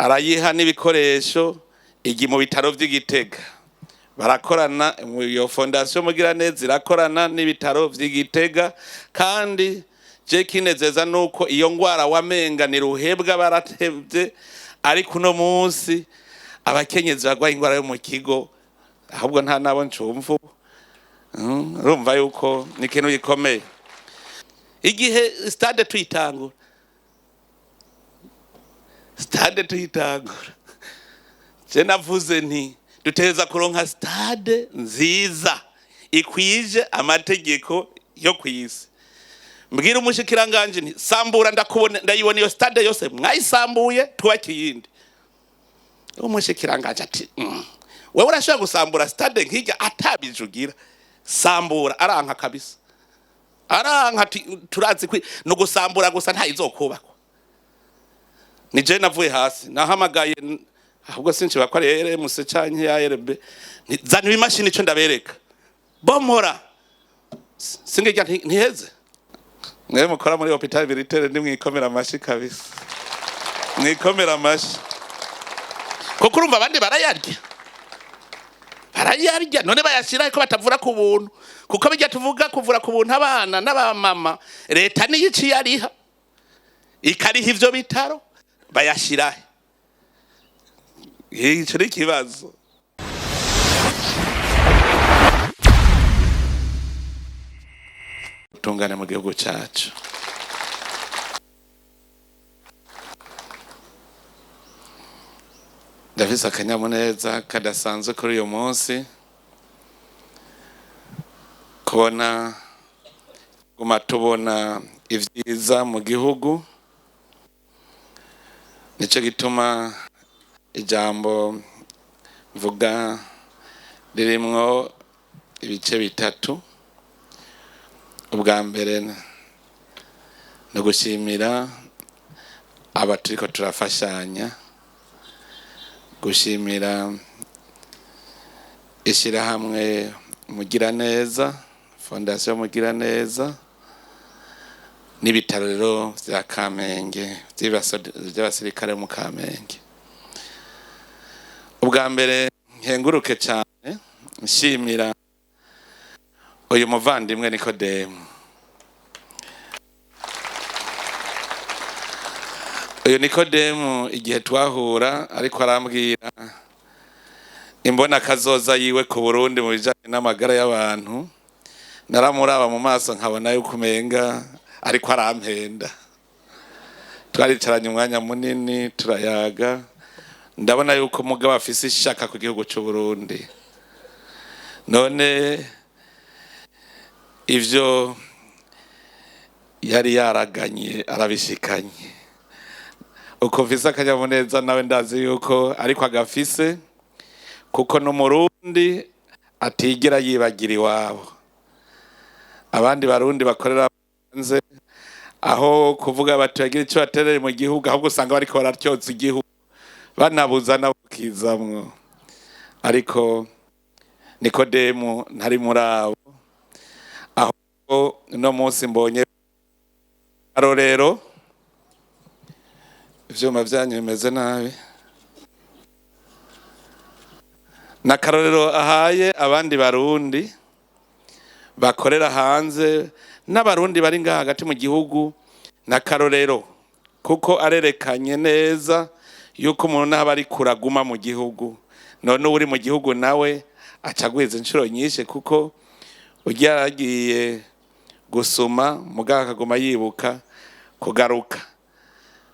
Arayiha n'ibikoresho igi mu bitaro vy'Igitega. Barakorana, iyo fondation Mugiraneza irakorana n'ibitaro vy'Igitega. Kandi je kinezeza nuko iyo ngwara wamenga ni ruhebwa baratevye, ariko uno munsi abakenyezi bagwaye ingwara yo mu kigo ahubwo nta nabo ncumva ubu. Urumva yuko ni ikintu gikomeye. Igihe stade tuyitangura, stade tuyitangura, je navuze nti duteza kuronka stade nziza ikwije amategeko yo kwisi. Mbwira umushikiranganje nti sambura, ndakubona, ndayibona iyo stade yose mwayisambuye, twubake iyindi. Umushikiranganje ati wewe urashobora gusambura stade nk'irya atabijugira? Sambura. Aranka kabisa, aranka ati turazi kwi no gusambura gusa ntayizokubakwa. Ni je navuye hasi nahamagaye, ahubwo sinshobora ko ari RMC canke ya RB, zana ibimashini ico ndabereka bomora singirya ntiheze. Mwe mukora muri hôpital militaire nimwikomera amashi kabisa, mwikomera amashi, kuko urumva abandi barayarya, barayarya. None bayashira ko batavura ku buntu? Kuko bijya tuvuga kuvura ku buntu abana n'abamama, leta niyo iciye ariha, ikariha ivyo bitaro, bayashirahe? Ico ni ikibazo. Tungane mu gihugu cacu. Ndafise akanyamuneza kadasanzwe kuri uyu munsi kubona guma tubona ivyiza mu gihugu. Nico gituma ijambo mvuga ririmwo ibice bitatu. Ubwa mbere ni ugushimira aba turiko turafashanya, gushimira ishirahamwe Mugiraneza, Fondation Mugiraneza, n'ibitaro rero vya Kamenge vy'abasirikare mu Kamenge. Ubwa mbere nkenguruke cane nshimira uyu muvandimwe Nikodemu. Uyu Nikodemu igihe twahura ariko arambwira imbona kazoza yiwe ku Burundi mu bijanye n'amagara y'abantu, naramuraba mu maso nkabona yuko umenga ariko arampenda. Twaricaranye umwanya munini turayaga, ndabona yuko mugabo afise ishaka ku gihugu c'u Burundi. None ivyo yari yaraganye arabishikanye. Uko mfise akanyamuneza nawe ndazi yuko ariko agafise, kuko n'umurundi atigera yibagira iwabo. Abandi barundi bakorera hanze aho kuvuga bati bagira ico baterere mu gihugu, ahubwo usanga bariko baratyoza igihugu banabuza nabukizamwo. Ariko Nikodemu ntari muri abo. Aho no munsi mbonye arorero ivyuma vyanyu bimeze nabi, n'akarorero ahaye abandi barundi bakorera hanze n'abarundi bari ngaha hagati mu gihugu, n'akarorero kuko arerekanye neza yuko umuntu ntaba ari kuraguma mu gihugu. None uri mu gihugu nawe aca agwiza inshuro nyinshi, kuko ujya yaragiye gusuma mugabo akaguma yibuka kugaruka.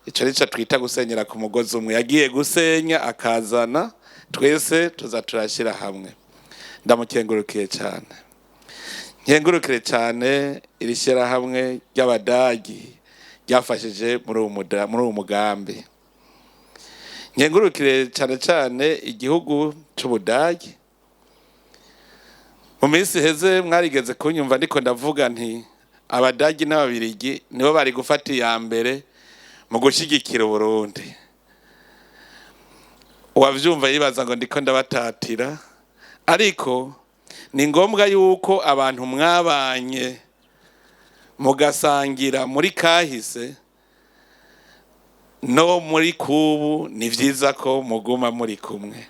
Ico nico twita gusenyera ku mugozi umwe. Yagiye gusenya akazana, twese tuza turashyira hamwe. Ndamukengurukiye cyane, nkengurukire cyane iri shyirahamwe ry'abadagi ryafashije muri uwo mugambi. Nkengurukire cyane cyane igihugu c'Ubudagi. Mu minsi iheze mwarigeze kunyumva ndiko ndavuga nti abadagi n'ababirigi nibo bari gufata iya mbere mu gushyigikira Uburundi. Uwavyumva yibaza ngo ndiko ndabatatira, ariko ni ngombwa yuko abantu mwabanye mugasangira muri kahise. No muri kubu ni vyiza ko muguma muri kumwe.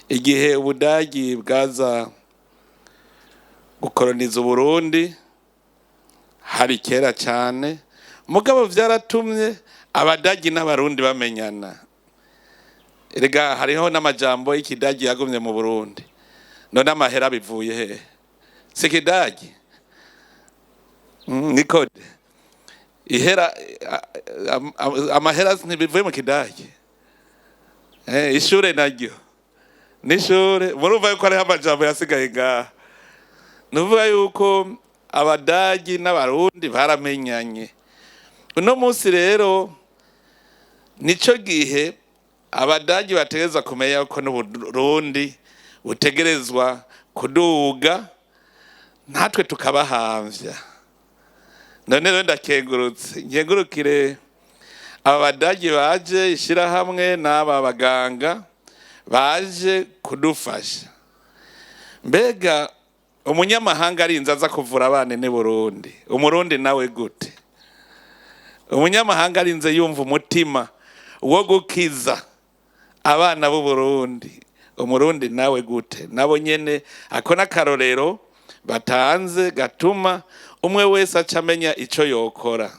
Igihe Ubudagi bwaza gukoroniza Uburundi hari kera cyane, mugabo vyaratumye Abadagi n'Abarundi bamenyana. Erega hariho n'amajambo y'Ikidagi yagumye mu Burundi. None amahera bivuye hehe? Si Kidagi? Nikode ihera, amahera ntibivuye mu Kidagi? Ishure naryo n'ishure. Murumva yuko hariho amajambo yasigaye ngaha. Nuvuga yuko Abadagi n'Abarundi baramenyanye. Uno munsi rero nico gihe Abadagi bategerezwa kumenya ko n'Uburundi butegerezwa kuduga, natwe tukabahamvya. None rero ndakengurutse, nkengurukire aba Badagi baje, ishirahamwe n'aba baganga baje kudufasha. Mbega umunyamahanga arinze aza kuvura abana ni Burundi, Umurundi nawe gute? Umunyamahanga arinze yumva umutima wo gukiza abana b'u Burundi, Umurundi nawe gute? Nabo nyene ako n'akarorero batanze gatuma umwe wese aca amenya ico yokora.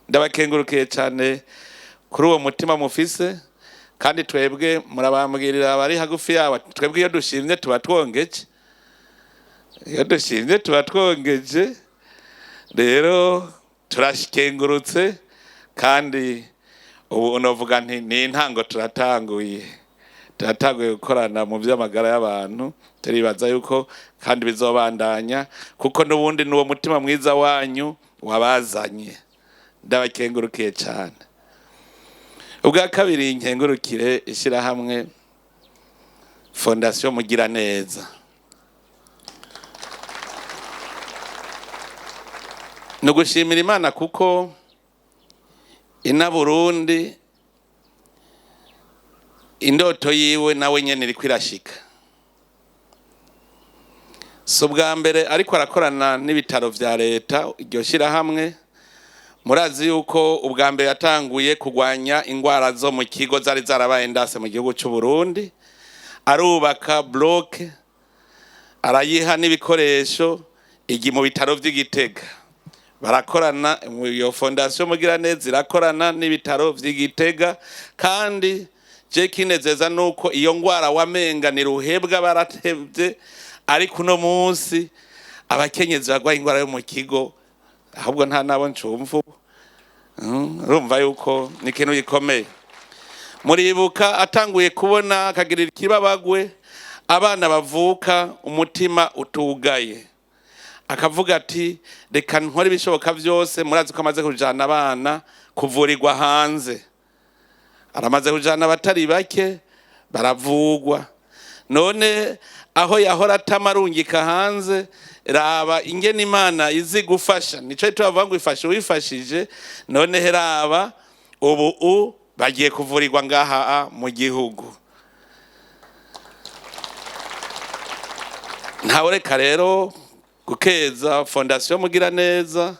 Ndabakengurukiye cyane kuri uwo mutima mufise, kandi twebwe murabambwirira abari hagufi yabo, twebwe iyo dushimye tuba twongeje, iyo dushimye tuba twongeje. Rero turashikengurutse, kandi ubu unovuga nti ni intango, turatanguye gukorana mu by'amagara y'abantu. Turibaza yuko kandi bizobandanya, kuko n'ubundi n'uwo mutima mwiza wanyu wabazanye. Ndabakengurukiye cyane. Ubwa kabiri, nkengurukire ishyirahamwe Fondation Mugiraneza. Ni ugushimira Imana kuko ina Burundi indoto yiwe nawe nyene iriko irashika. Si ubwa mbere ariko arakorana n'ibitaro vya leta iryo shirahamwe. Murazi yuko ubwa mbere yatanguye kurwanya ingwara zo mu kigo zari zarabaye ndase mu gihugu c'u Burundi, arubaka bloc, arayiha n'ibikoresho igi mu bitaro vy'Igitega. Barakorana, iyo Fondation Mugiraneza irakorana n'ibitaro vy'Igitega. Kandi je kinezeza nuko iyo ngwara wamenga ni ruhebwa baratevye, ariko uno munsi abakenyezi bagwaye ingwara yo mu kigo ahubwo nta nabo ncumva ubu. Urumva yuko ni ikintu gikomeye. Muribuka atanguye kubona akagirira ikibabagwe abana bavuka umutima utugaye, akavuga ati reka nkore ibishoboka byose. Murazi ko amaze kujana abana kuvurirwa hanze, aramaze kujana abatari bake baravugwa. None aho yahora atamarungika hanze, raba ingene Imana izi gufasha. Nico tubavuga ngo ifashe uwifashije. None heraba ubu bagiye kuvurirwa ngaha mu gihugu. Ntawureka rero gukeza Fondation Mugiraneza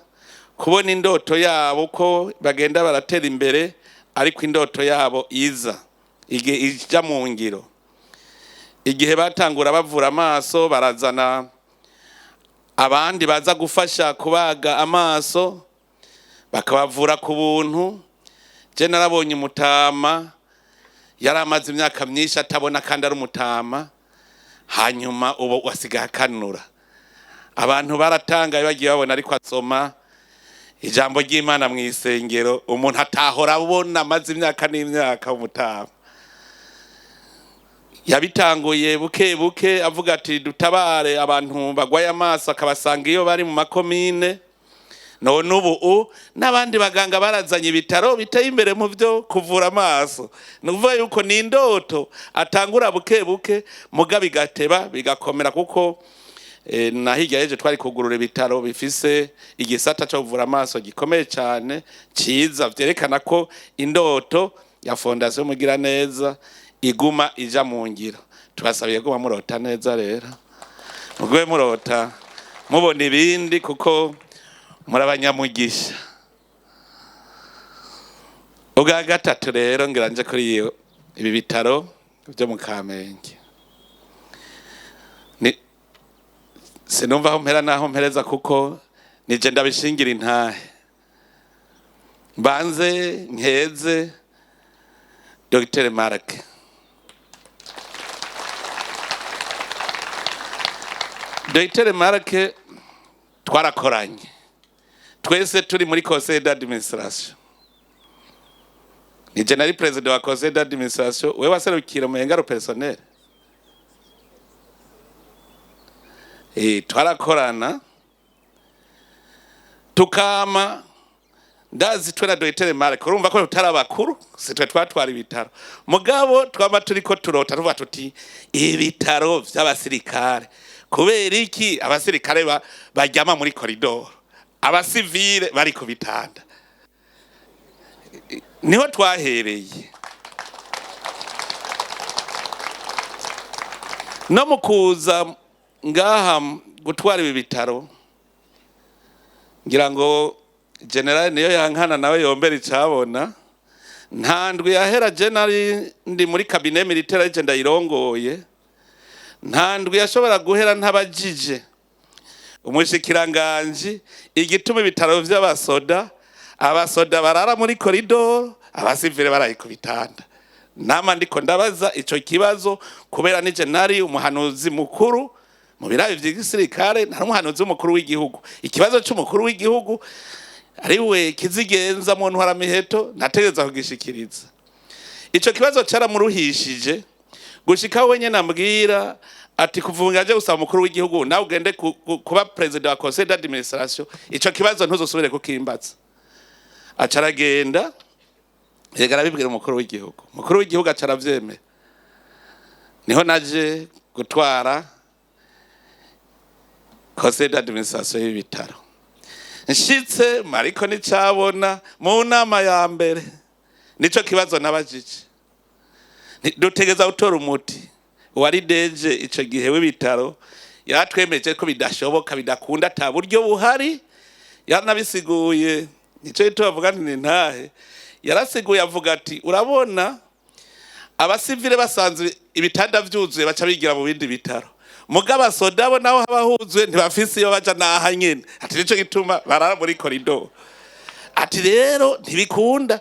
kubona indoto yabo ko bagenda baratera imbere, ariko indoto yabo iza ija mu ngiro. Igihe batangura bavura amaso, barazana abandi baza gufasha kubaga amaso, bakabavura ku buntu. Je narabonye umutama yari amaze imyaka myinshi atabona kandi ari umutama, hanyuma ubu wasigaye akanura. Abantu baratangaye bagiye babona ariko asoma ijambo ry'Imana mu isengero, umuntu atahora abona amaze imyaka n'imyaka. Umutama yabitanguye buke buke, avuga ati dutabare abantu bagwaye amaso, akabasanga iyo bari mu makomine. None ubu n'abandi baganga barazanye, ibitaro biteye imbere mu byo kuvura amaso. Ni ukuvuga yuko ni indoto atangura buke buke, muga bigateba bigakomera, kuko na hirya y'ejo twari kugurura ibitaro bifise igisata cyo kuvura amaso gikomeye cyane cyiza. Vyerekana ko indoto ya Fondation Mugiraneza iguma ija mu ngiro. Tubasabiye guma murota neza rero, mugume murota mubona ibindi, kuko muri abanyamugisha. Ubwa gatatu rero ngira nje kuri ibi bitaro byo mu Kamenge. Ni sinumva aho mpera naho mpereza, kuko nije ndabishingira intahe. Mbanze nkeze Dr Mark. Dr Mark twarakoranye twese turi muri conseil d'administration. Nije nari president wa conseil d'administration, wewe waserukira mu ngaro personnel. Twarakorana tukama ndazi twe na Dr Mark, urumva ko tutari abakuru, si twe twatwara ibitaro, mugabo twama turiko turota tuvuga tuti ibitaro vy'abasirikare, kubera iki abasirikare baryama muri koridoro, abasivile bari ku bitanda? Niho twahereye. No mu kuza ngaha gutwara ibi bitaro, ngira ngo general niyo yankana nawe yombera icabona. Nta ndwi yahera general ndi muri cabinet militaire arije ndayirongoye, nta ndwi yashobora guhera ntabajije umushikiranganji igituma ibitaro vy'abasoda, abasoda barara muri koridoro, abasivile baraye ku bitanda. Nama ndiko ndabaza ico kibazo kubera nije nari umuhanuzi mukuru mu birayi vy'igisirikare, nari umuhanuzi w'umukuru w'igihugu. Ikibazo c'umukuru w'igihugu ariwe kizigenza mu ntwaramiheto nategereza kugishikiriza. Ico kibazo caramuruhishije gushika we nyene ambwira ati kuvunga aje gusaba umukuru w'igihugu nawe ugende kuba president wa conseil d'administration, ico kibazo ntuzosubire kukimbaza. Aca aragenda yega arabibwira umukuru w'igihugu, umukuru w'igihugu aca aravyemera. Niho naje gutwara conseil d'administration y'ibitaro. Nshitse mariko nicabona mu nama ya mbere nico kibazo nabajije, dutegeza gutora umuti. Uwari deje ico gihe w'ibitaro yaratwemeje ko bidashoboka, bidakunda, ata buryo buhari. Yaranabisiguye, nico gituma avuga nti ni ntahe. Yarasiguye avuga ati urabona abasivile basanzwe ibitanda vyuzuye baca bigira mu bindi bitaro, mugabo abasoda bo naho haba huzuye ntibafise iyo baja, naha nyene. Ati nico gituma barara muri koridoro. Ati rero ntibikunda.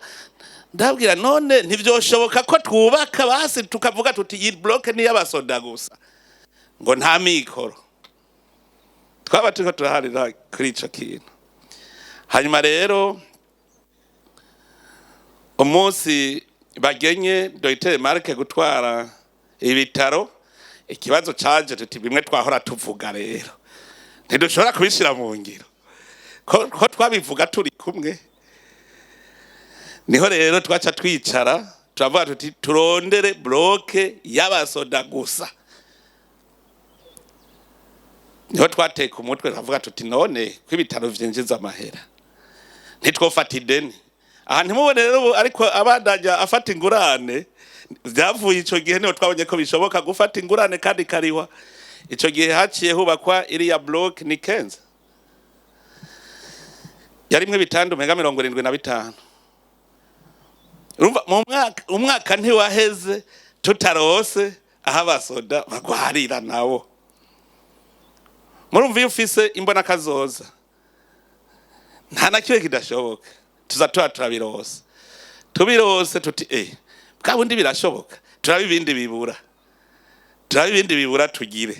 Ndabwira none ntivyoshoboka ko twubaka basi tukavuga tuti iyi block ni y'abasoda gusa, ngo nta mikoro. Twaba turiko turaharira kuri ico kintu. Hanyuma rero umunsi bagenye Dr Mark gutwara ibitaro, ikibazo caje tuti bimwe twahora tuvuga rero ntidushobora kubishira mu ngiro ko twabivuga turi kumwe. Niho rero twaca twicara turavuga tuti turondere bloke y'abasoda gusa. Niho twateka umutwe turavuga tuti none ko ibitaro vyinjiza amahera ntitwofata ideni. Aha ntimubone rero ubu ariko abandanya afata ingurane, vyavuye ico gihe niho twabonye ko bishoboka gufata ingurane kandi kariwa. Ico gihe haciye hubakwa iriya block ni Kenza yarimwe bitanda umenga 75. Urumva mu mwaka, umwaka ntiwaheze tutarose aho abasoda bagwarira nabo. Murumva iyo ufise imbona kazoza nta na kimwe kidashoboka, tuza tuba turabirose, tubirose tuti bwa bundi birashoboka, turaba ibindi bibura, turaba ibindi bibura tugire.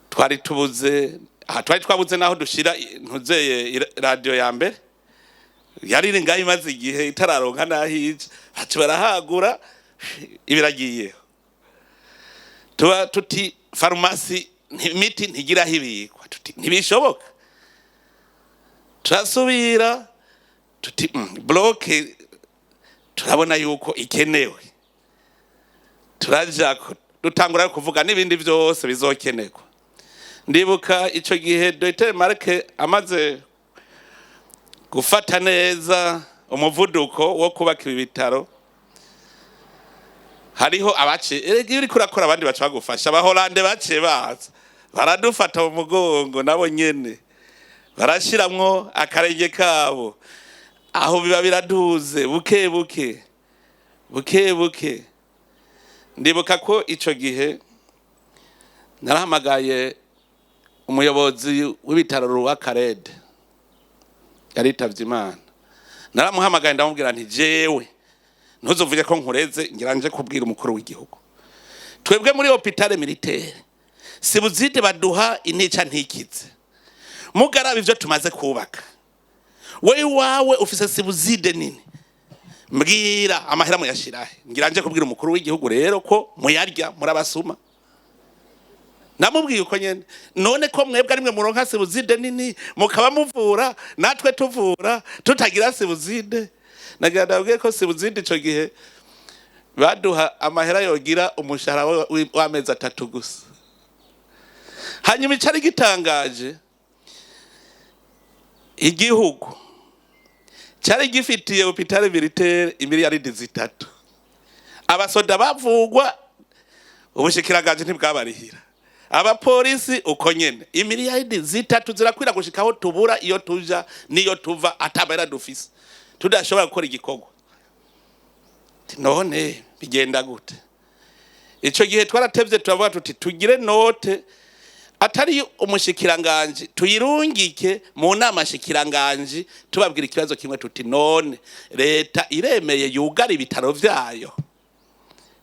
Twari tubuze aha, twari twabuze naho dushira ntuzeye radio ya mbere yari iri ngaho imaze igihe itararonka naho ija, baca barahagura ibiragiyeho. Tuba tuti farumasi imiti ntigira aho ibikwa, tuti ntibishoboka. Turasubira tuti bloke turabona yuko ikenewe, turaja dutangura kuvuga n'ibindi vyose bizokenerwa. Ndibuka ico gihe Dr Mark amaze gufata neza umuvuduko wo kubaka ibi bitaro, hariho abace erega iyo uriko urakora abandi baca bagufasha. Abahorande baciye baza baradufata mu mugongo, nabo nyene barashiramwo akarenge kabo. Aho biba biraduze buke buke buke buke. Ndibuka ko ico gihe narahamagaye umuyobozi w'ibitaro Roi Khaled, yaritavye Imana. Naramuhamagaye, ndamubwira nti: "Jewe ntuzovuge ko nkureze, ngira nje kubwira umukuru w'igihugu. Twebwe muri hôpital militaire subside baduha intica ntikize, mugaraba ivyo tumaze kubaka. Wewe iwawe ufise subside nini, mbwira amahera muyashirahe. Ngira nje kubwira umukuru w'igihugu rero ko muyarya, murabasuma." Namubwiye uko nyene: "None ko mwebwe ari mwe muronka subside nini, mukaba muvura, natwe tuvura tutagira subside?" Nagira ndabwiye ko subside ico gihe baduha amahera yogira umushahara w'amezi 3 gusa. Hanyuma icari gitangaje, igihugu cyari gifitiye hôpital militaire imiliyaridi 3. Abasoda bavugwa, ubushikiranganje ntibwabarihira, abapolisi uko nyene. Imiliyaridi 3 zirakwira gushikaho tubura iyo tuja niyo tuva, atamahera dufise, tudashobora gukora igikorwa. None bigenda gute? Ico gihe twaratevye, turavuga tuti tugire note, atari umushikiranganje, tuyirungike mu nama shikiranganje, tubabwira ikibazo kimwe, tuti: "None leta iremeye yugare ibitaro vyayo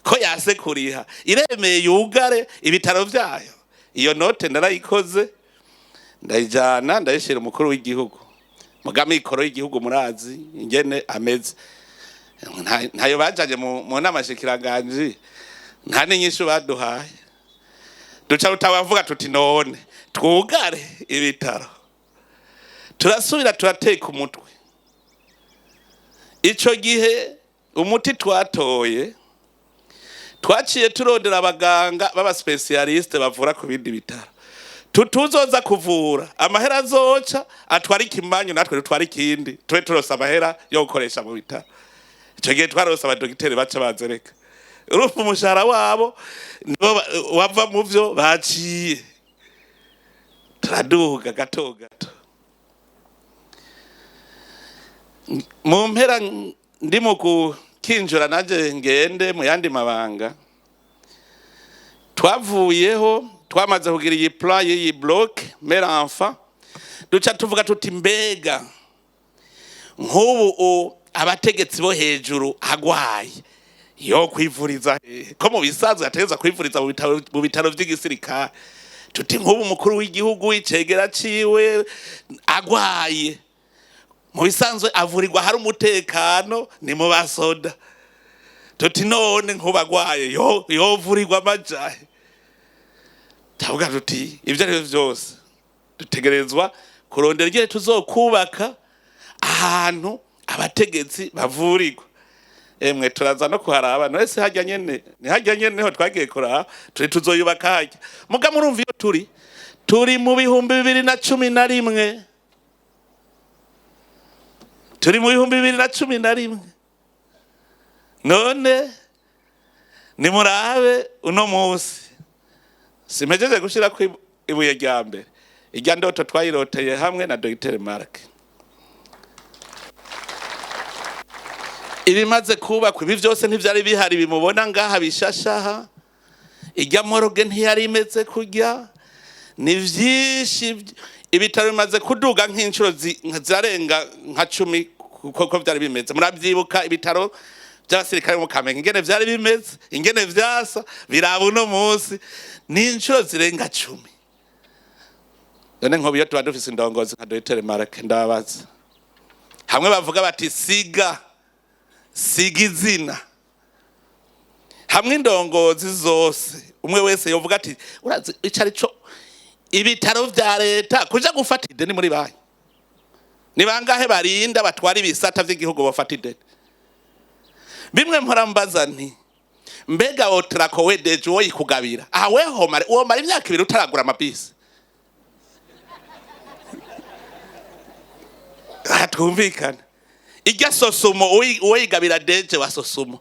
ko yase kuriha? Iremeye yugare ibitaro vyayo?" Iyo note narayikoze, ndayijana, ndayishira umukuru w'igihugu. Muga mikoro y'igihugu murazi ingene ameze. Ntayo bajanye mu nama shikiranganje, nta n'inyishu baduhaye. Duca rutabavuga tuti: "None twugare ibitaro?" Turasubira turateka umutwe. Ico gihe umuti twatoye, twaciye turondera abaganga b'aba spécialistes bavura ku bindi bitaro, tutuzoza kuvura, amahera azoca atwara ikimanyu, natwe dutwara ikindi, tube turose amahera yo gukoresha mu bitaro. Ico gihe twarose abadogiteri baca bazereka, urumva umushahara wabo nibo wava mu vyo baciye. Turaduga gato gato. Mu mpera ndi mu gukinjura nanje ngende mu yandi mabanga, twavuyeho twamaze kugira iyi plan y'iyi bloc mère enfant. Duca tuvuga tuti: "Mbega nk'ubu abategetsi bo hejuru agwaye yo kwivuriza hehe, ko mu bisanzwe yategetswe kwivuriza mu bitaro vy'igisirikare?" Tuti: "Nk'ubu umukuru w'igihugu, icegera ciwe agwaye, mu bisanzwe avurirwa hari umutekano, ni mu basoda. Tuti none nk'ubu agwaye yo yovurirwa amajahe?" Tuvuga tuti ibyo ari byo byose dutegerezwa kurondera igihe tuzokubaka ahantu abategetsi bavurirwa. Emwe, turaza no kuharaba. None se hajya nyene, ni hajya nyene niho twagiye kuraba, turi tuzoyubaka hajya. Muga murumva iyo turi mu 2011, turi mu 2011. None nimurabe uno munsi, simpejeje gushira ko ibuye rya mbere. Irya ndoto twayiroteye hamwe na Dr Mark. Ibimaze kubakwa, ibi byose ntivyari bihari bimubona ngaha bishashaha. Irya morgue ntiyari imeze kurya. Ni vyinshi, ibitaro bimaze kuduga nk'inshuro zirarenga nka 10 kuko vyari bimeze. Muravyibuka ibitaro by'abasirikare mu Kamenge ingene vyari bimeze, ingene vyasa, biraba uno munsi, ni inshuro zirenga 10. None nkobo iyo tuba dufise indongozi nka Dr Mark, ndababaza, hamwe bavuga bati siga siga izina, hamwe indongozi zose umwe wese yovuga ati urazi ico ari co ibitaro vya leta, kuja gufata ideni muri banki, ni bangahe barinda batwara ibisata vy'igihugu bafata ideni? Bimwe mpora mbaza nti: "Mbega Otraco we deje uwo yikugabira aha, weho mare uwo mara imyaka 2 utaragura amabisi?" Aha twumvikane, irya SOSUMO, uwo yigabira deje wa SOSUMO,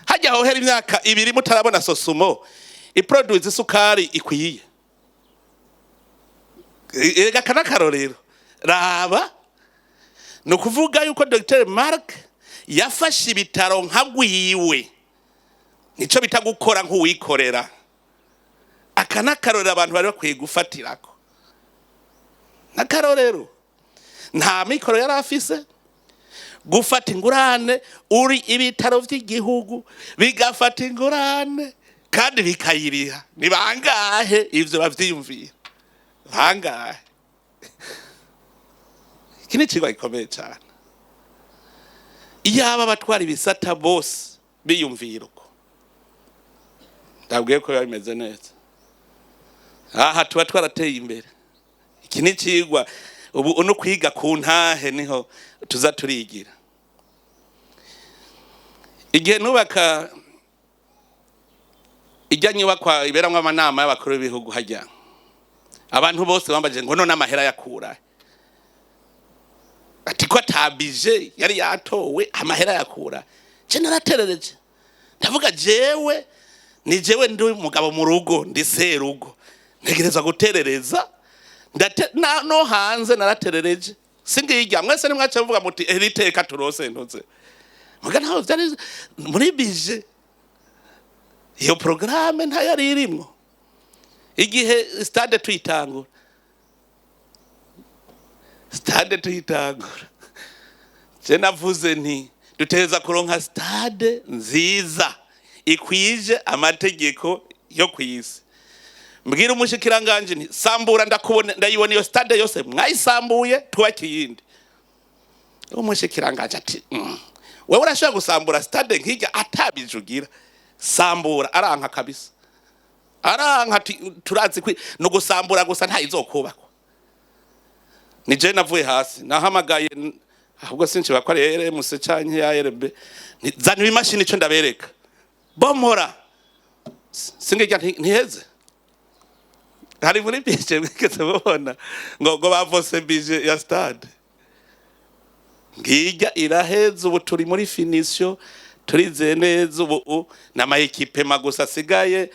hajya hohera imyaka 2 mutarabona SOSUMO iproduce isukari ikwiye. Erega aka n'akarorero. Raba Ni ukuvuga yuko Dr Mark yafashe ibitaro nka gwiwe, nico bita gukora nk'uwikorera. Aka n'akarorero abantu bari bakwiye gufatirako, n'akarorero. Nta mikoro yari afise. Gufata ingurane uri ibitaro vy'igihugu bigafata ingurane kandi bikayiriha, ni bangahe ivyo bavyiyumvira? Bangahe? Iki ni icigwa gikomeye cane. Iyaba abatwara ibisata bose biyumvira uko, ndabwiye ko biba bimeze neza, aha tuba twarateye imbere. Iki ni icigwa ubu no kwiga ku ntahe, niho tuza turigira. Igihe nubaka ijya nyubakwa iberamwo amanama y'abakuru b'ibihugu, hajya abantu bose bambaje ngo none amahera yakura, ati ko atabije yari yatowe, amahera yakura. Je naraterereje, ndavuga: jewe ni jewe ndi umugabo mu rugo, ndi serugo, ntegerezwa guterereza. Ndate na, no hanze naraterereje. Singirya mwese nimwace muvuga muti eri teka turose ntuze muga. Ntaho vyari muri budget, iyo programme ntayari irimwo. Igihe stade tuyitangura, je navuze nti duteza kuronka stade nziza ikwije amategeko yo kwisi. Mbwira umushikiranganje nti sambura, ndakubona, ndayibona iyo stade yose mwayisambuye, twubake iyindi. Umushikiranganje ati wewe urashobora gusambura stade nk'irya atabijugira? Sambura. Aranka kabisa, aranka ati turazi kwi no gusambura gusa, ntayizokubakwa. Ni je navuye hasi, nahamagaye ahubwo sinshobora ko ari RMC canke ya RB, zana ibimashini ico ndabereka bomora. Singirya ntiheze hari muri budget. Mwigeze mubona ngo bavose budget ya stade? Ngirya iraheze. Ubu turi muri finition, turizeye neza. Ubu n'ama équipements gusa asigaye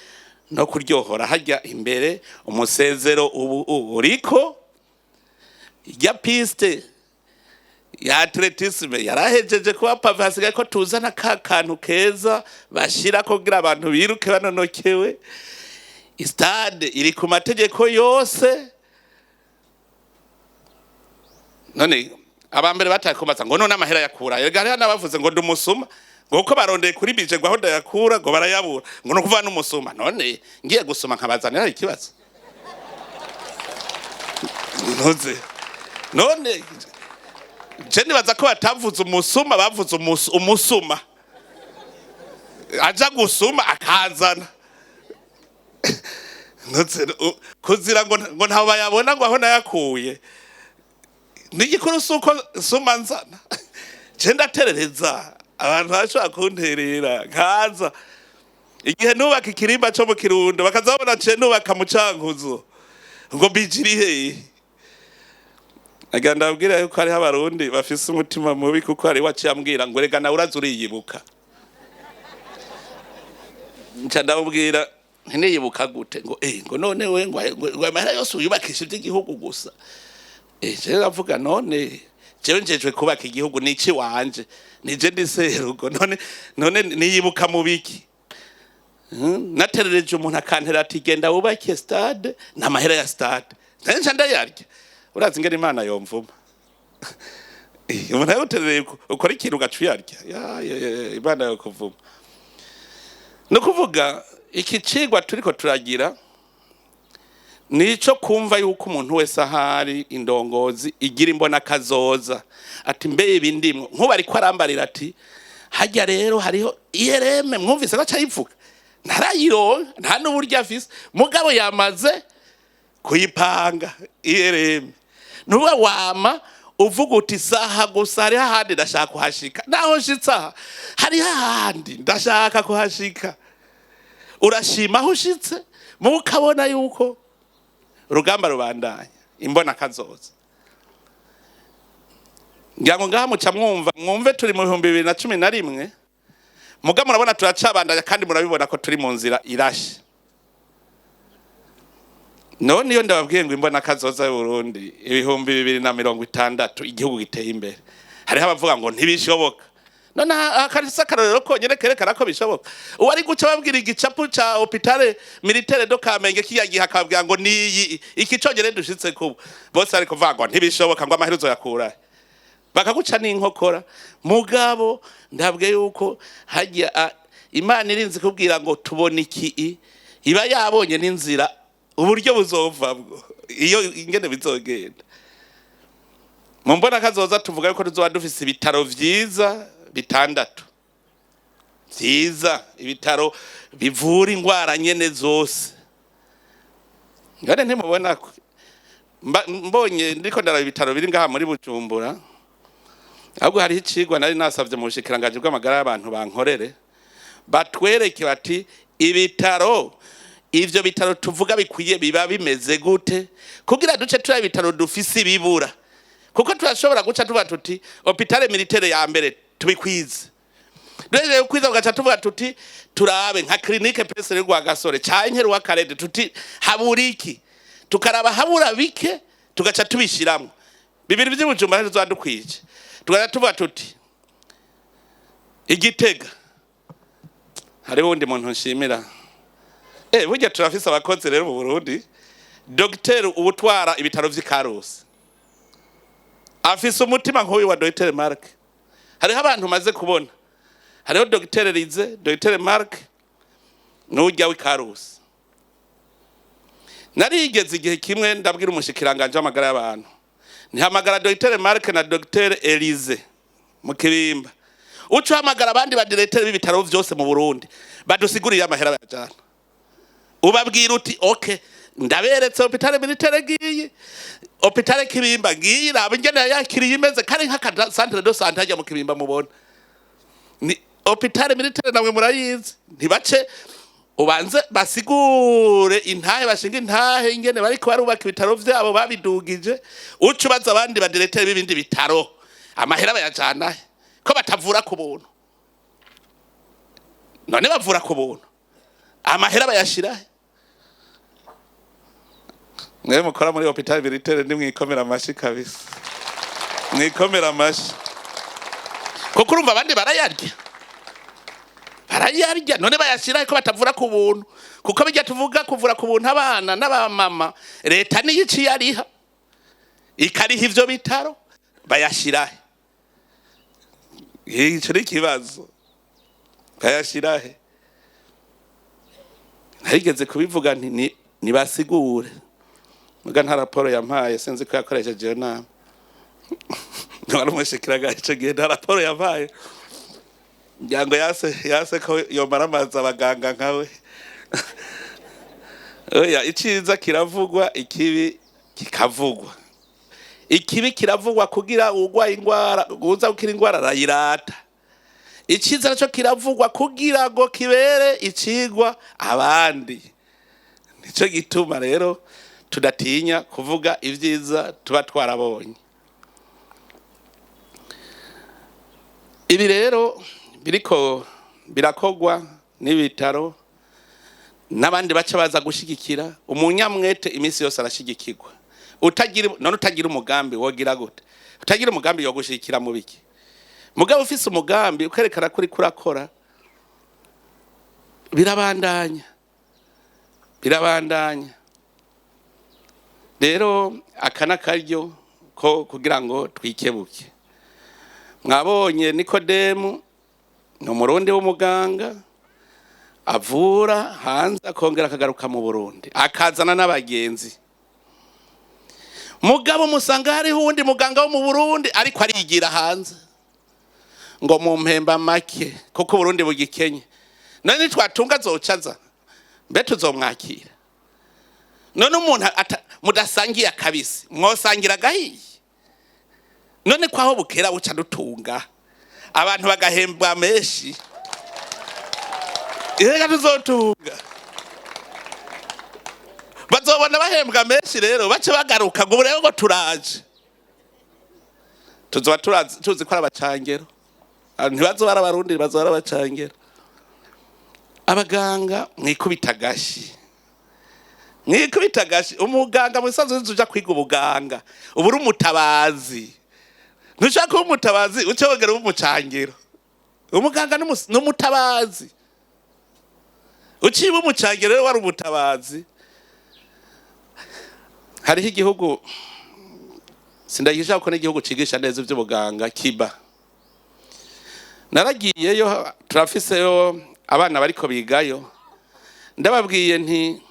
no kuryohora hajya imbere. Umusezero ubu uriko ijya piste ya athlétisme yarahejeje kuba pavé, hasigaye ko tuzana ka kantu keza bashira kugira abantu biruke banonokewe. Stade iri ku mategeko yose. None abambere batakombaza ngo none amahera yakura? Erega hariho n'abavuze ngo ndi umusuma, ngo kuko barondeye kuri budget ngo aho ndayakura ngo barayabura, ngo no kuvuga n'umusuma. None ngiye gusoma nkabazanira ikibazo ntuze? None je nibaza ko batavuze umusuma, bavuze umusuma aja gusuma akazana. Ntuze kuzira ngo ntaho bayabona, ngo aho nayakuye. N'igikuru si uko nsuma nzana, je ndaterereza, abantu bashobora kunterera nkaza. Igihe nubaka ikirimba co mu Kirundo, bakaza babona ce nubaka mu Cankuzo, ngo bijiri hehe? Agira ndabwira yuko hariho Abarundi bafise umutima mubi, kuko hari waciye ambwira ngo rega nawe uraza uriyibuka. Nca ndamubwira ntiniyibuka gute? Ngo ngo none we ngo amahera yose uyubakisha iby'igihugu gusa. Jewe ndavuga: none jewe njejwe kubaka igihugu, nici wanje, nije ndi serugo. None niyibuka mu biki? Naterereje umuntu akantera ati genda wubake stade n'amahera ya stade, nca ndayarya. Urazi ingene Imana yomvuma? Umuntu yaguterereye ukora ikintu ugaca uyarya. Ya, ya, ya, Imana yokuvuma. Ni ukuvuga iki cigwa turiko turagira nico kumva yuko umuntu wese ahari indongozi igira imbona kazoza, ati mbe ibi ndimwo. Nkuba ariko arambarira ati hajya rero hariho IRM, mwumvise ko acayivuga, ntarayironka, nta n'uburyo afise, mugabo yamaze kuyipanga IRM. Nuba wama uvuga uti saha gusa, hariho ahandi ndashaka kuhashika, naho nshitse aha hariho ahandi ndashaka kuhashika. Urashima aho ushitse, mukabona yuko urugamba rubandanya, imbona kazoza. Ngira ngo ngaha muca mwumva, mwumve turi mu 2011, muga murabona turacabandanya, kandi murabibona ko turi mu nzira irashe. None iyo ndababwiye ngo imbona kazoza y'Uburundi 2060, igihugu giteye imbere, hariho abavuga ngo ntibishoboka. None akarisa akarorero konyene kerekana ko bishoboka. Uwari guca babwira igicapu ca hôpital militaire de Kamenge kiya gihe, akababwira ngo niyi iki conyene dushitse kubu, bose ariko kuvuga ngo ntibishoboka, ngo amaherezo yakurahe, bakaguca n'inkokora. Mugabo ndabwe yuko hajya Imana irinze kubwira ngo tubona iki, iba yabonye n'inzira uburyo buzovamwo, iyo ingene bizogenda. Mu mbona kazoza tuvuga yuko tuzoba dufise ibitaro vyiza bitandatu vyiza, ibitaro bivura ingwara nyene zose. Ngane ntimubona mbonye ndiko ndaraba ibitaro biri ngaha muri Bujumbura. Ahubwo hariho icigwa nari nasavye mu bushikiranganji bw'amagara y'abantu, bankorere batwereke bati ibitaro, ivyo bitaro tuvuga bikwiye biba bimeze gute, kugira duce turaba ibitaro dufise ibibura. Kuko turashobora guca tuvuga tuti hôpital militaire ya mbere tubikwize, duhejeje kwiza tugaca tuvuga tuti turabe nka clinique Prince Rwagasore canke Rwakarede, tuti habura iki, tukaraba habura bike tugaca tubishiramwo. Bibiri vy'Ibujumbura ntituzoba dukwije. Tugaca tuvuga tuti Igitega hariho uwundi muntu nshimira. Burya turafise abakozi rero mu Burundi. Dogiteri uwutwara ibitaro vy'i Karusi afise umutima nk'uyu wa Dogiteri Mark. Hariho abantu maze kubona, hariho Dogiteri Rize, Dogiteri Mark n'urya w'i Karusi. Narigeze igihe kimwe ndabwira umushikiranganje w'amagara y'abantu, ntihamagara Dogiteri Mark na Dogiteri Elize mu Kibimba, uca uhamagara abandi badirecteurs b'ibitaro vyose mu Burundi, badusigurire amahera bayajana. Ubabwira uti okay, ndaberetse hôpital militaire ngiyi, hôpital Kibimba ngiyi, raba ingene yakiriye imeze, kari nk'aka centre de santé hajya mu Kibimba. Mubona ni hôpital militaire, namwe murayizi. Ntibace ubanze basigure intahe, bashinga intahe ingene bariko barubaka ibitaro vyabo babidugije. Uca ubaza abandi badirecteurs b'ibindi bitaro amahera bayajana he, ko batavura ku buntu? None bavura ku buntu, amahera bayashira he? Mwe mukora muri hôpital militaire nimwikomera amashi kabisa, mwikomera amashi, kuko urumva abandi barayarya, barayarya. None bayashira ko batavura ku buntu? Kuko bijya tuvuga kuvura ku buntu abana n'abamama, leta niyo iciye ariha, ikariha ivyo bitaro, bayashirahe? Ico ni ikibazo, bayashirahe? Narigeze kubivuga nti nibasigure, muga nta raporo yampaye. Sinzi ko yakoresheje iyo nama, wari umushikiranganje ico gihe, nta raporo yampaye. Ngira ngo yase ko yomaramaza abaganga nkawe. Oya, iciza kiravugwa, ikibi kikavugwa. Ikibi kiravugwa kugira urwaye ingwara, uza gukira ingwara arayirata. Iciza naco kiravugwa kugira ngo kibere icigwa abandi. Nico gituma rero tudatinya kuvuga ibyiza tuba twarabonye. Ibi rero biriko birakogwa n'ibitaro n'abandi baca baza gushigikira. Umunyamwete iminsi yose arashigikirwa. Utagira, none utagira umugambi wogira gute? Utagira umugambi yo gushigikira mu biki? Mugabo ufise umugambi ukerekana ko uriko urakora, birabandanya, birabandanya. Rero aka n'akaryo ko kugira ngo twikebuke. Mwabonye Nikodemu ni Umurundi w'umuganga avura hanze, akongera akagaruka mu Burundi, akazana n'abagenzi. Mugabo musanga hariho uwundi muganga wo mu Burundi ariko arigira hanze ngo mumpemba make kuko Burundi bugikenye. None nitwatunga azocaza, mbe tuzomwakira? None umuntu mudasangiye akabisi mwosangira agahiye? None kwaho bukera buca dutunga, abantu bagahembwa menshi, reka tuzotunga, bazobona bahembwa menshi rero bace bagaruka ngo ubu rero ngo turaje. Tuzoba tuzi ko ari abacangero. Ntibazoba ari Abarundi, bazoba ari abacangero. Abaganga mwikubita agashi. Mwikubita agashi. Umuganga musanzwe uja kwiga ubuganga, uba uri umutabazi. Ntushaka kuba umutabazi, uce wongera uba umucangiro. Umuganga n'umutabazi. Uciye uba umucangiro rero, wari umutabazi. Hariho igihugu, sindagisha ko n'igihugu cigisha neza ivy'ubuganga, Kiba. Naragiyeyo, turafiseyo abana bariko bigayo. Ndababwiye nti: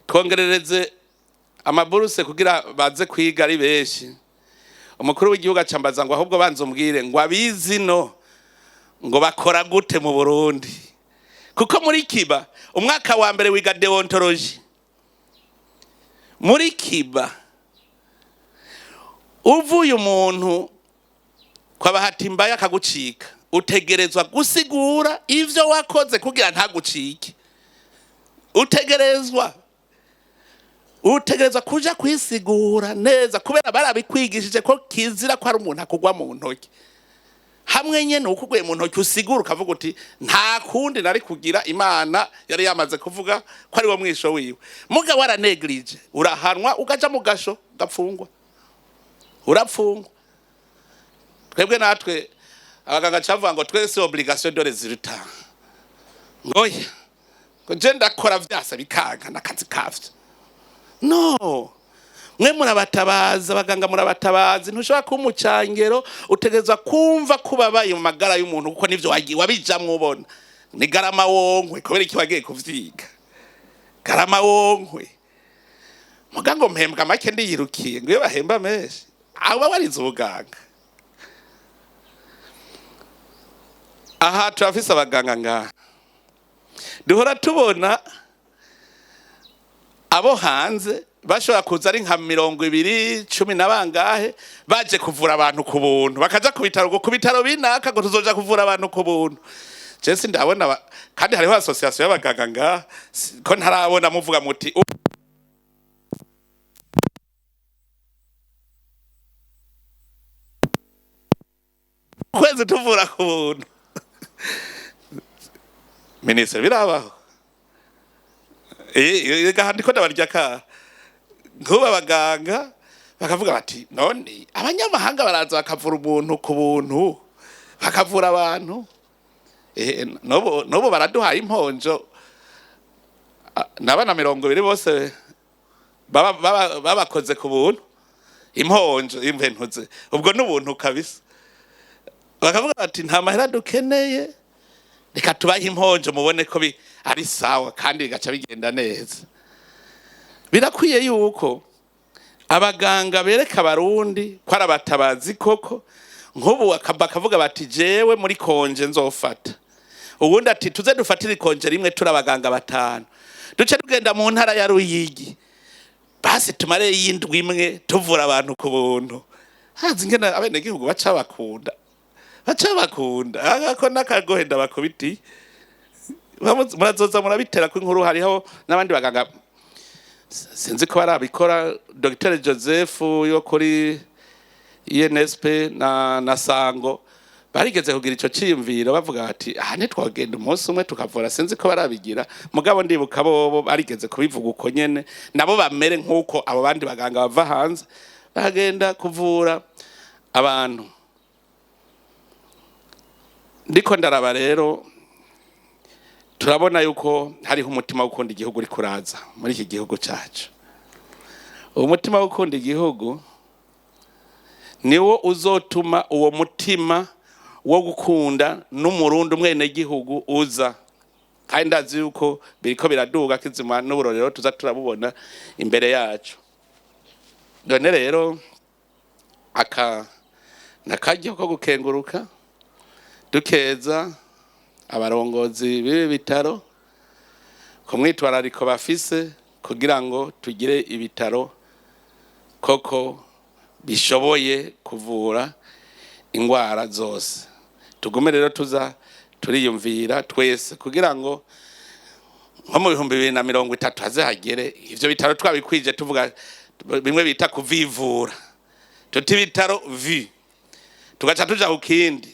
"Twongerereze ama bourses kugira baze kwiga ari benshi." Umukuru w'igihugu acambaza ngo: "Ahubwo banza umbwire ngo abizi no ngo bakora gute mu Burundi?" Kuko muri Kiba umwaka wa mbere wiga déontologie. Muri Kiba uvuye umuntu kwa Bahati mbaye akagucika, utegerezwa gusigura ivyo wakoze kugira ntagucike. Utegerezwa kuja kwisigura neza, kubera barabikwigishije ko kizira ko hari umuntu akugwa mu ntoki. Hamwe nyene ukuguye mu ntoki, usigura ukavuga uti: "Nta kundi nari kugira, Imana yari yamaze kuvuga ko ari wo mwisho wiwe." Muga waranegirije, urahanwa, ukaja mu gasho, ugapfungwa, urapfungwa. Twebwe natwe abaganga cavuga ngo twese obligation de résultat, ngoya ngo je ndakora vyasa bikanka n'akazi kavyo. No mwe murabatabaza, abaganga murabatabaza. Ntushobora kuba umucangero. Utegerezwa kumva ko ubabaye mu magara y'umuntu, kuko nivyo wagiye wabijamwo ubona ni garama wonkwe. Kubera iki wagiye kuvyiga? Garama wonkwe. Muga ngo mpembwa make ndiyirukiye, ngo iyo bahemba menshi aba warize ubuganga. Aha turafise abaganga ngaha, duhora tubona abo hanze bashobora kuza ari nka 20, cumi na bangahe, baje kuvura abantu ku buntu, bakaja ku bitaro, ngo ku bitaro binaka ngo tuzoja kuvura abantu ku buntu. Je sindabona kandi hariho association y'abaganga ngaha, ko ntarabona muvuga muti "Kwezi tuvura ku buntu"? Minisitiri, birabaho? Ega ndiko ndabarya ka nk'ubu abaganga bakavuga bati: "None abanyamahanga baraza bakavura umuntu ku buntu, bakavura abantu." N'ubu baraduhaye imponjo. N'abana 20 bose babakoze ku buntu, imponjo imventuze, ubwo n'ubuntu kabisa. Bakavuga bati: "Nta mahera dukeneye, reka tubahe imponjo mubone ko ari sawa." Kandi bigaca bigenda neza. Birakwiye yuko abaganga bereka Abarundi ko ari abatabazi koko. Nk'ubu bakavuga bati: "Jewe muri congé nzofata." Ubundi ati: "Tuze dufatire i congé rimwe, turi abaganga batanu, duce tugenda mu ntara ya Ruyigi, basi tumare y'indwi imwe tuvura abantu ku buntu." Hazi ingene abenegihugu baca bakunda, baca bakunda ako n'akagohe ndabakubitiye. Murazoza murabitera ko inkuru. Hariho n'abandi baganga, sinzi ko barabikora, Dr Joseph yo kuri INSP na Sango, barigeze kugira ico ciyumviro, bavuga bati: "Aha ntitwagenda umunsi umwe tukavura?" Sinzi ko barabigira, mugabo ndibuka bobo barigeze kubivuga uko nyene, nabo bamere nk'uko abo bandi baganga bava hanze bagenda kuvura abantu. Ndiko ndaraba rero, turabona yuko hariho umutima wo gukunda igihugu uri kuraza muri iki gihugu cacu. Uwo mutima wo gukunda igihugu niwo uzotuma uwo mutima wo gukunda n'Umurundi, umwenegihugu, uza. Kandi ndazi yuko biriko biraduga kizima, n'uburorero tuza turabubona imbere yacu. None rero aka nakaryo ko gukenguruka, dukeza abarongozi b'ibi bitaro ku mwitwarariko bafise kugira ngo tugire ibitaro koko bishoboye kuvura ingwara zose. Tugume rero tuza turiyumvira twese kugira ngo nko mu 2030 haze hagere ivyo bitaro twabikwije. Tuvuga bimwe bita kuvivura, tuti ibitaro vi, tugaca tuja ku kindi.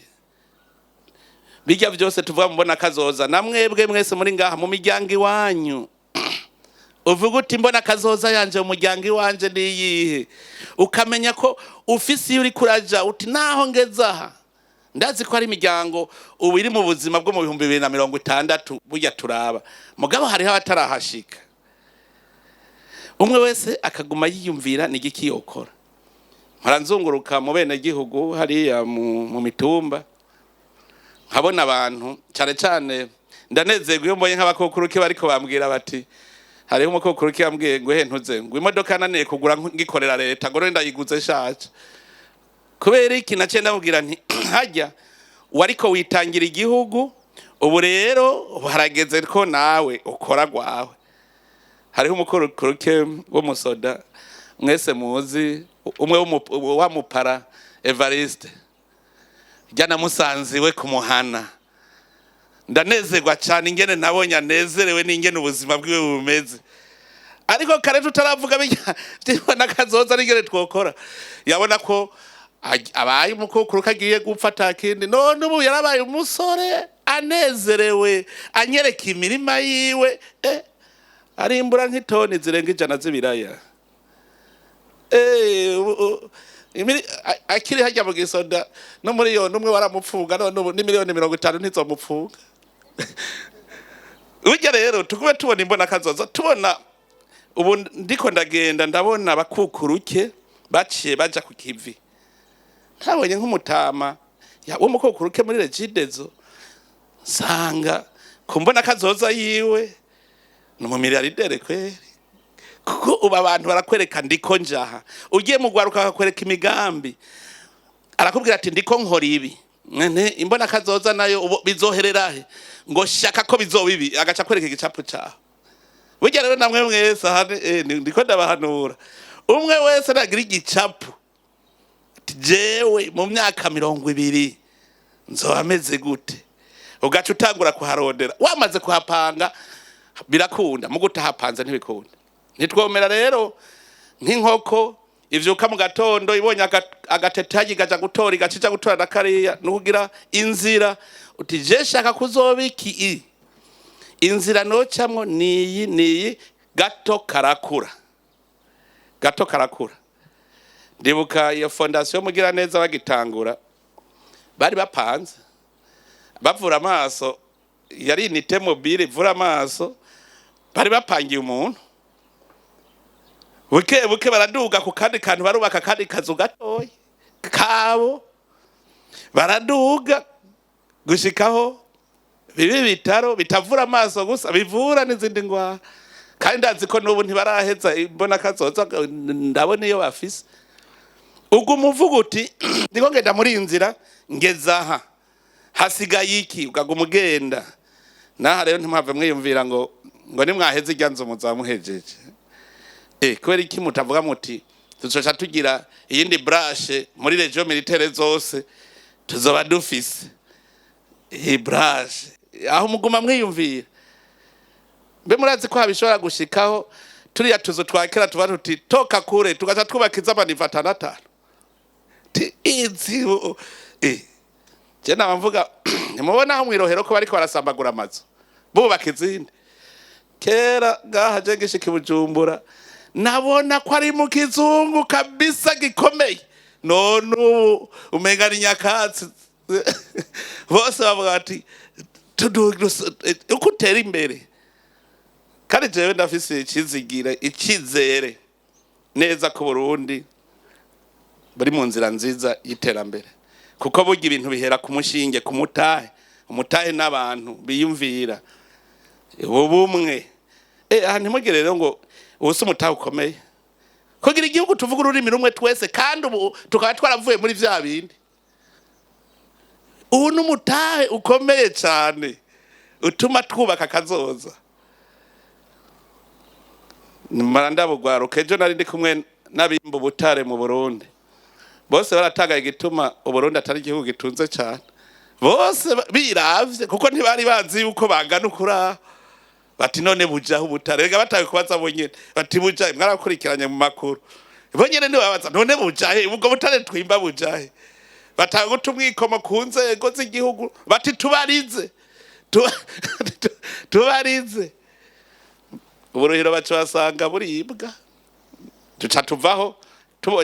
Bijya byose tuvuga mubona kazoza, na mwebwe mwese muri ngaha mu miryango iwanyu. Uvuga uti: "Mbona kazoza yanje mu muryango iwanje niyihe?" Ukamenya ko ufise iyo uriko uraja, uti: "Naho ngeze aha, ndazi ko hari imiryango ubu iri mu buzima bwo mu 2060." Burya turaba, mugabo hariho abatarahashika. Umwe wese akaguma yiyumvira ni igiki yokora. Mpora nzunguruka mu bene gihugu hariya mu mitumba, nkabona abantu, cyane cyane ndanezerwa iyo mbonye nk'abakukuruke bariko bambwira bati, hariho umukukuruke yambwiye ngo: "He, ntuze ngo imodoka yananiye kugura ngikorera leta, ngo none ndayiguze nshaje kubera iki?" Naciye ndamubwira nti: "Hajya wariko witangira igihugu, ubu rero harageze ko nawe ukora gwawe." Hariho umukukuruke w'umusoda mwese muzi, umwe wa mupara Evariste, rya namusanze iwe kumuhana. Ndanezerwa cyane ingene nabonye anezerewe n'ingene ubuzima bwiwe bumeze. Ariko kare tutaravuga bijya byibona kazoza n'ingene twokora, yabona ko abaye umukukuru kagiye gupfa atakindi. None ubu yarabaye umusore anezerewe, anyereka imirima yiwe, arimbura nk'itoni zirenga 100 z'ibiraya. Akiri hajya mu gisoda no muri yo n'umwe waramupfunga, none ubu ni miliyoni 50 ntizomupfunga. Burya rero tugume tubona imbona kazoza. Tubona ubu ndiko ndagenda, ndabona abakukuruke baciye baja ku kivi. Ntabonye nk'umutama w'umukukuruke muri Regideso, nsanga ku mbona kazoza yiwe ni umumiliyardere kweri, kuko ubu abantu barakwereka: "Ndiko njaha." Ugiye mu gwaruka akakwereka imigambi, arakubwira ati: "Ndiko nkora ibi." Nene imbona kazoza nayo ubu bizoherera he? Ngo shaka ko bizoba ibi, agaca akwereka igicapu caho. Burya rero namwe mwese aha ndiko ndabahanura, umwe wese nagira igicapu ati: "Jewe mu myaka 20 nzoba meze gute?" Ugaca utangura kuharondera. Wamaze kuhapanga birakunda, mu gutahapanze ntibikunda. Ntitwomera rero nk'inkoko ivyuka mu gatondo ibonye agatete igaja gutora, igaca ija gutora na kariya. Nukugira inzira uti: "Je shaka kuzoba iki, inzira nocamwo niyi niyi." Gato karakura, gato karakura. Ndibuka iyo fondation Mugira Neza bagitangura, bari bapanze bavura amaso, yari unité mobile ivura amaso. Bari bapangiye umuntu, buke buke baraduga ku kandi kantu, barubaka akandi kazu gatoya kabo, baraduga gushikaho bibi bitaro bitavura amaso gusa, bivura n'izindi ndwara. Kandi ndazi ko n'ubu ntibaraheza imbona kazoza, ndabona iyo bafise. Ubwo umuvuga uti: "Ndiko ngenda muri iyi nzira, ngeze aha, hasigaye iki?" Ukaguma ugenda. Naha rero ntimwave mwiyumvira ngo nimwaheze irya nzu muzaba muhejeje. Kubera iki mutavuga muti: "Tuzoca tugira iyindi branche muri région militaire zose, tuzoba dufise iyi branche"? Aho muguma mwiyumvira. Mbe murazi ko habishobora gushikaho turiya tuzu twa kera tuba tuti toka kure, tugaca twubaka iz'amanivo atandatu? Ti izi je naba mvuga, ntimubona aho mw'irohero ko bariko barasambagura amazu bubaka izindi? Kera ngaha je ngishika i Bujumbura, nabona ko ari mu kizungu kabisa gikomeye. None ubu umenga ni nyakatsi. Bose bavuga bati: "Uko utera imbere." Kandi jewe ndafise icizigire, icizere neza ko Burundi buri mu nzira nziza y'iterambere, kuko burya ibintu bihera ku mushinge, ku mutahe. Umutahe n'abantu biyumvira ubumwe. Aha ntimugire rero ngo ubu si umutahe ukomeye kugira igihugu tuvuga ururimi rumwe twese, kandi ubu tukaba twaravuye muri vya bindi. Ubu ni umutahe ukomeye cyane utuma twubaka akazoza. Mara ndabugwaruka, ejo nari ndi kumwe n'abimba ubutare mu Burundi, bose baratangaye igituma Uburundi atari igihugu gitunze cyane. Bose biravye, kuko ntibari bazi yuko bangana ukuraho, bati: "None bujaho ubutare?" Rega batawe kubaza bonyene, bati: "Bujahe?" Mwarakurikiranye mu makuru, bonyene ntibabaza: "None bujahe ubwo butare twimba, bujahe?" Batanga guta umwikomo ku nzego z'igihugu, bati: "Tubarize, tubarize." Uburuhiro baca basanga buribwa, duca tuvaho.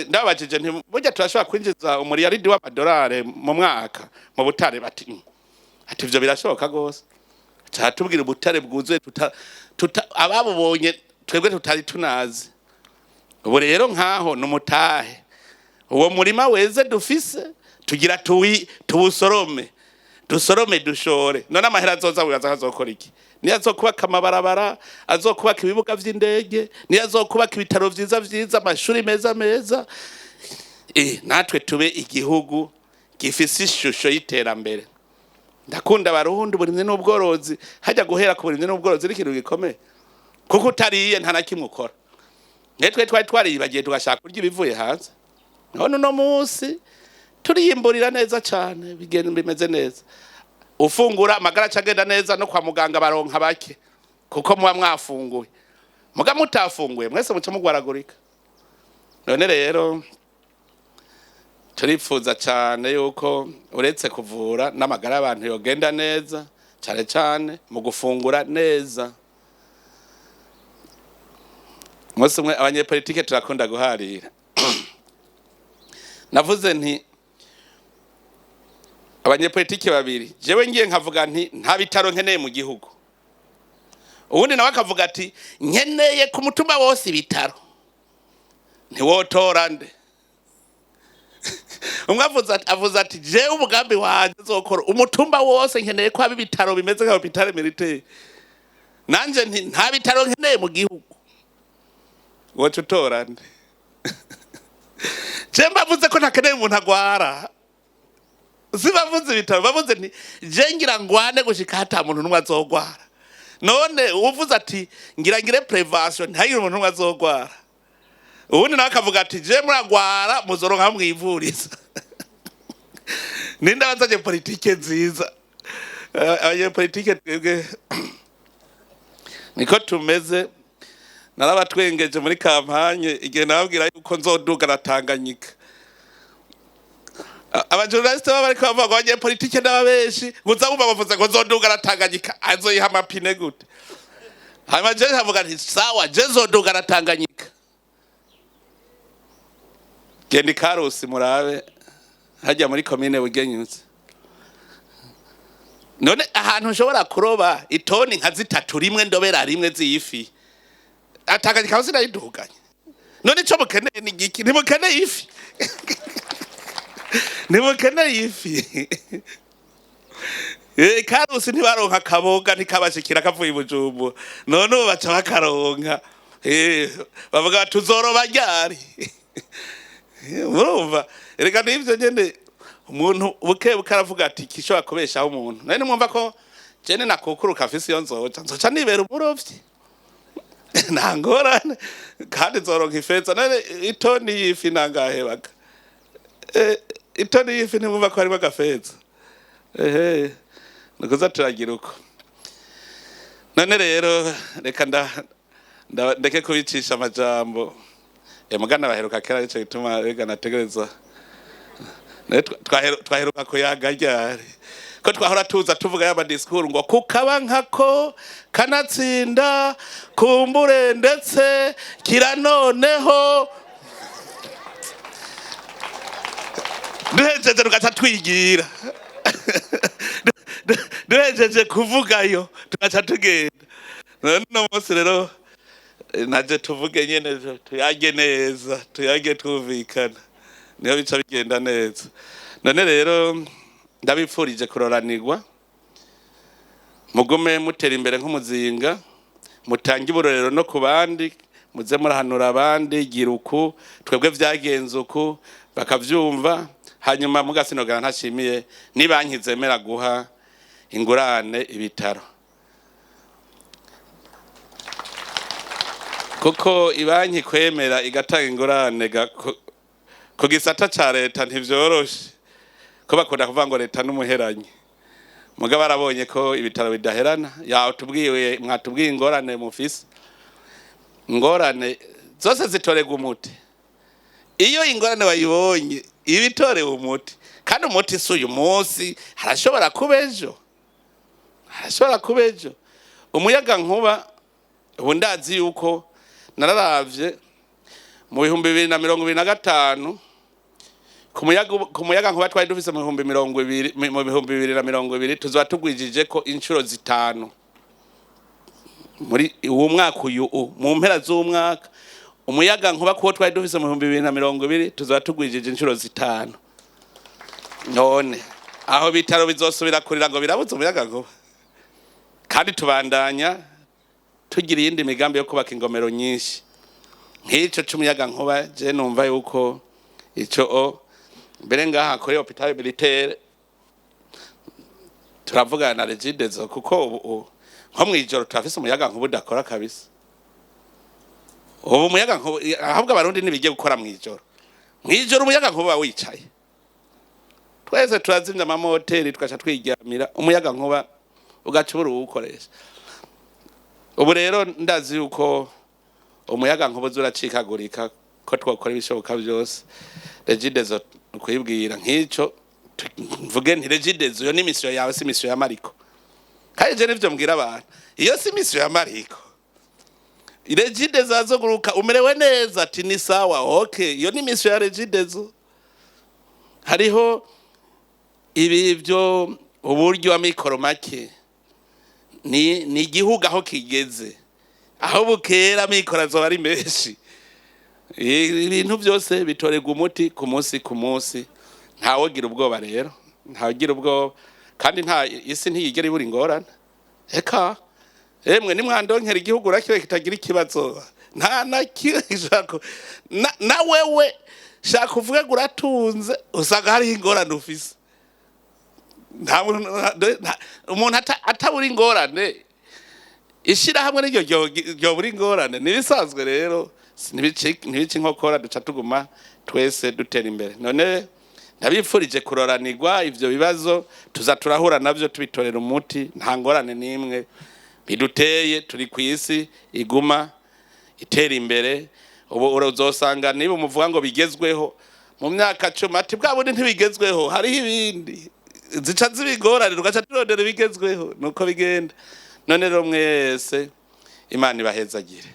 Ndababajije nti: "Burya turashobora kwinjiza umuriyaridi w'amadolari mu mwaka mu butare?" Bati: Ati: "Ivyo birashoboka gose." Ca tubwira ubutare bwuzuye tuta ababubonye twebwe tutari tunazi. Ubu rero nkaho numutahe uwo murima weze dufise, tugira tuwusorome, dusorome, dushore. None amahera azoza wibaza azokora iki? Niyo azokubaka amabarabara, azokubaka ibibuga vy'indege, niyo azokubaka ibitaro vyiza vyiza, amashuri meza meza. Natwe tube igihugu gifise ishusho y'iterambere. Ndakunda Abarundi. Uburimyi n'ubworozi, hajya guhera ku burimyi n'ubworozi ni ikintu gikomeye, kuko utariye nta na kimwe ukora. Netwe twari twariyibagiye, tugashaka kurya ibivuye hanze. None uno munsi turiyimburira neza cane, bigenda bimeze neza. Ufungura, amagara acagenda neza, no kwa muganga baronka bake kuko muba mwafunguye. Muga mutafunguye, mwese muca mugwaragurika. None rero turifuza cane yuko uretse kuvura, n'amagara y'abantu yogenda neza, cane cane mu gufungura neza. Umunsi umwe, abanyepolitike turakunda guharira, navuze nti: "Abanyepolitike babiri, jewe ngiye nkavuga nti nta bitaro nkeneye mu gihugu, uwundi nawe akavuga ati nkeneye ku mutumba wose ibitaro, ntiwotora nde?" Umwe avuze ati: "Jewe umugambi wanje nzokora umutumba wose, nkeneye ko haba ibitaro bimeze nka hôpital militaire." Nanje nti: "Nta bitaro nkeneye mu gihugu." Woca utora nde? Je mbavuze ko ntakeneye umuntu agwara, si bavuze ibitaro. Bavuze nti: "Je ngira ngwane gushika hata muntu n'umwe azogwara." None uvuze ati: "Ngira ngire prévention, ntihagire umuntu n'umwe azogwara," ubundi nawe akavuga ati: "Je muragwara, muzoronka mwivuriza." Ninde abazanye politike nziza? Abanyepolitike twebwe niko tumeze. Narabatwengeje muri campagne igihe nababwira yuko nzoduga na Tanganyika. Abajournaliste baba bariko bavuga ngo abanyepolitike n'ababeshi, nguza wumva bavuze ngo nzoduga na Tanganyika, azoyiha amapine gute? Hanyuma je nkavuga nti: "Sawa, je nzoduga na Tanganyika." Genda ikarusi murabe hajya muri komine Bugenyuze. None ahantu nshobora kuroba itoni nka zitatu rimwe, ndobera rimwe z'ifi, Tanganyika aho sinayiduganye. None ico mukeneye ni igiki? Ntimukeneye ifi, ntimukeneye ifi. Karusi ntibaronka akaboga, ntikabashikira kavuye i Bujumbura. None ubu baca bakaronka. Bavuga bati: "Tuzoroba ryari?" Murumva reka n'ivyo nyene, umuntu buke buke aravuga ati kishobora kubeshaho umuntu. None nimwumva ko jene nakukuruka afise iyo nzoca nibera umurovyi, nta ngorane, kandi nzoronka ifeza. None itoni y'ifi nangahe baga? Itoni y'ifi, ntimwumva ko harimo agafeza? Ehe, nukuza turagira uko. None rero reka ndeke kubicisha amajambo. Mugana baheruka kera, nico gituma rega nategereza. Twaheruka kuyaga ryari, ko twahora tuza tuvuga y'ama discours ngo kukaba nkako kanatsinda kumbure, ndetse kira noneho duhejeje tugaca twigira, duhejeje kuvugayo tugaca tugenda. None uno munsi rero naje tuvuge nyene, tuyage neza, tuyage twumvikana, niho bica bigenda neza. None rero ndabipfurije kuroranirwa, mugume mutera imbere nk'umuzinga, mutange uburorero no ku bandi, muze murahanura abandi: "Gira uku, twebwe vyagenze uku," bakavyumva. Hanyuma mugasinogana ntashimiye ni banki zemera guha ingurane ibitaro, kuko ibanki kwemera igatanga ingurane ku gisata ca leta ntivyoroshe, ko bakunda kuvuga ngo leta n'umuheranyi. Mugabo arabonye ko ibitaro bidaherana. Yatubwiye, mwatubwiye ingorane mufise, ingorane zose zitorerwa umuti. Iyo ingorane wayibonye, iba itorewe umuti. Kandi umuti si uyu munsi, harashobora kuba ejo, harashobora kuba ejo. Umuyaga nkuba Ubu ndazi yuko nararavye mu 2025 ku muyaga nkuba twari dufise mu bihumbi mirongo ibiri, mu 2020, tuzoba tugwijije ko inshuro 5 muri uwo mwaka. Uyu mu mpera z'umwaka, umuyaga nkuba kuwo twari dufise mu 2020 tuzoba tugwijije inshuro 5. None aho bitaro bizosubira kurira ngo birabuze umuyaga nkuba? Kandi tubandanya tugira iyindi migambi yo kubaka ingomero nyinshi. Nk'ico c'umuyaga nkuba, je numva yuko ico o mbere ngaha kuri hôpital militaire turavugana na Regideso, kuko ubu nko mwijoro turafise umuyaga nkuba udakora kabisa. Ubu umuyaga nkuba, ahubwo Abarundi ntibige gukora mwijoro. Mwijoro umuyaga nkuba uba wicaye, twese turazimya amamoteri, tugaca twiryamira, umuyaga nkuba ugaca ubura uwukoresha. Ubu rero ndazi yuko umuyaga nkuba uza uracikagurika, ko twakora ibishoboka byose. Regideso kuyibwira nk'ico, mvuge nti: "Regideso, iyo ni mission yawe, si mission ya Mariko." Kandi je nivyo mbwira abantu, iyo si mission ya Mariko. Regideso azoguruka umerewe neza, ati: "Ni sawa, okay." Iyo ni mission ya Regideso. Hariho ibi byo uburyo amikoro make, ni igihugu aho kigeze, aho bukera amikoro azoba ari menshi. Ibintu byose bitorerwa umuti ku munsi ku munsi. Ntawogira ubwoba rero, ntawugira ubwoba. Kandi nta isi ntiyigera ibura ingorane. Eka emwe, nimwandonkera igihugu urakiwe kitagira ikibazo, nta na kimwe. Shaka na wewe shaka uvuge ngo uratunze, usanga hariho ingorane ufise. Nta muntu, umuntu atabura ingorane. Ishirahamwe niryo ryobura ingorane, nibisanzwe rero. Ntibice inkokora, duca tuguma twese dutera imbere. None ndabifurije kuroranirwa. Ivyo bibazo tuza turahura navyo, tubitorera umuti, nta ngorane n'imwe biduteye. Turi ku isi iguma itera imbere. Ubu uzosanga niba umuvuga ngo bigezweho, mu myaka 10 ati: "Bwa bundi ntibigezweho, hariho ibindi." Zica zibigorane, tugaca turondera ibigezweho. Nuko bigenda. None rero mwese, Imana ibahezagire.